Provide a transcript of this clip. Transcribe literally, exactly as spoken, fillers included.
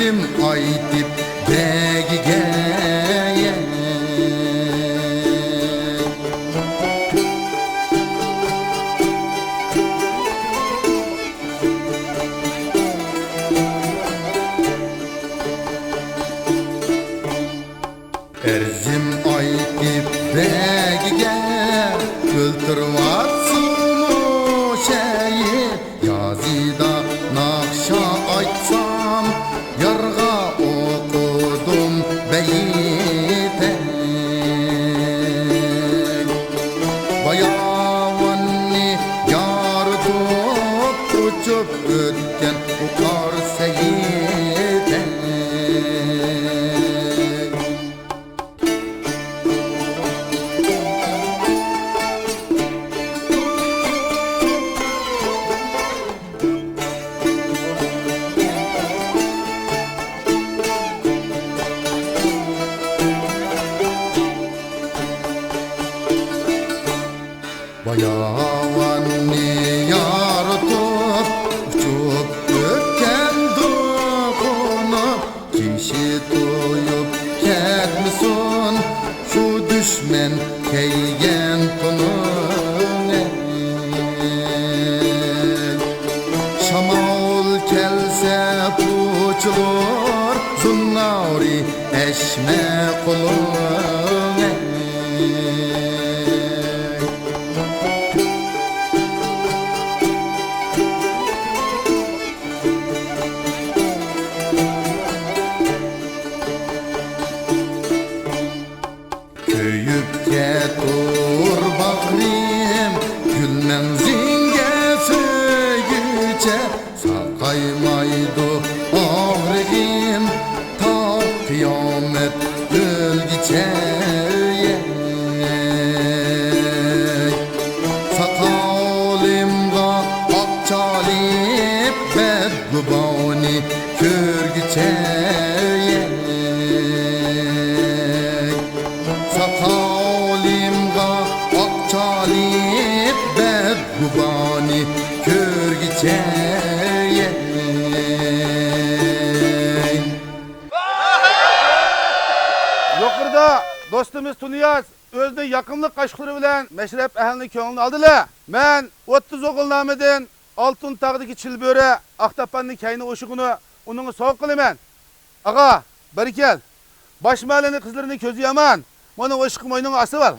ئېرىم ئايتىپ بەگىگە، ئەرزىم ئايتىپ بەگىگە، ئۆلتۈرۈۋاتسىمۇ شەيى. يازىدا ناخشا ئايتسام، يارغا ئوقۇدۇم بەيىتەك. باياۋاننى يارىتىپ ئۇچۇپ ئۆتكەن ئۇ قار سەيىتەك. باياۋاننى يارىتىپ، ئۇچۇپ ئۆتكەندۇ قونۇپ، كىشى تويۇپ كەتمىسۇن شۇ دۈشمەن كىيگەن تونۇڭ. شامال كەلسە پۇچۇلۇر زۇننارى ئەشمە قولۇڭ. كۆيۈپ كەتۇر باغرىم، گۈل مەڭزىڭگە سۆيگۈچە، ساقايمايدۇ ئاغرىقىم تا قىيامەت ئۆلگۈچە. ساقالىمغا ئاق چالىپ بەدگۇبانى كۆرگۈچە. ساقالىمغا ئاق چالىپ بەدگۇبانى كۆرگۈچە. يۇقىرىدا دوستىمىز تۇنىياز ئۆزىنىڭ ياقىملىق قاشقۇلىرى بىلەن مەشرەپ ئەھلىنىڭ كۆڭلىنى ئالدىلە. مەن ئوتتۇز ئوغۇل نامىدىن ئالتۇن تاغدىكى چىلبۆرە ئاقتاپاننىڭ كەينى ئوشۇقىنى ئۇنىڭغا سوۋغا قىلىمەن. ئاغا، بەرىكەل. باش مەھەللىنىڭ قىزلىرىنىڭ كۆزى يامان. مانا ئوشۇقنى موينۇڭغا ئاسىۋال.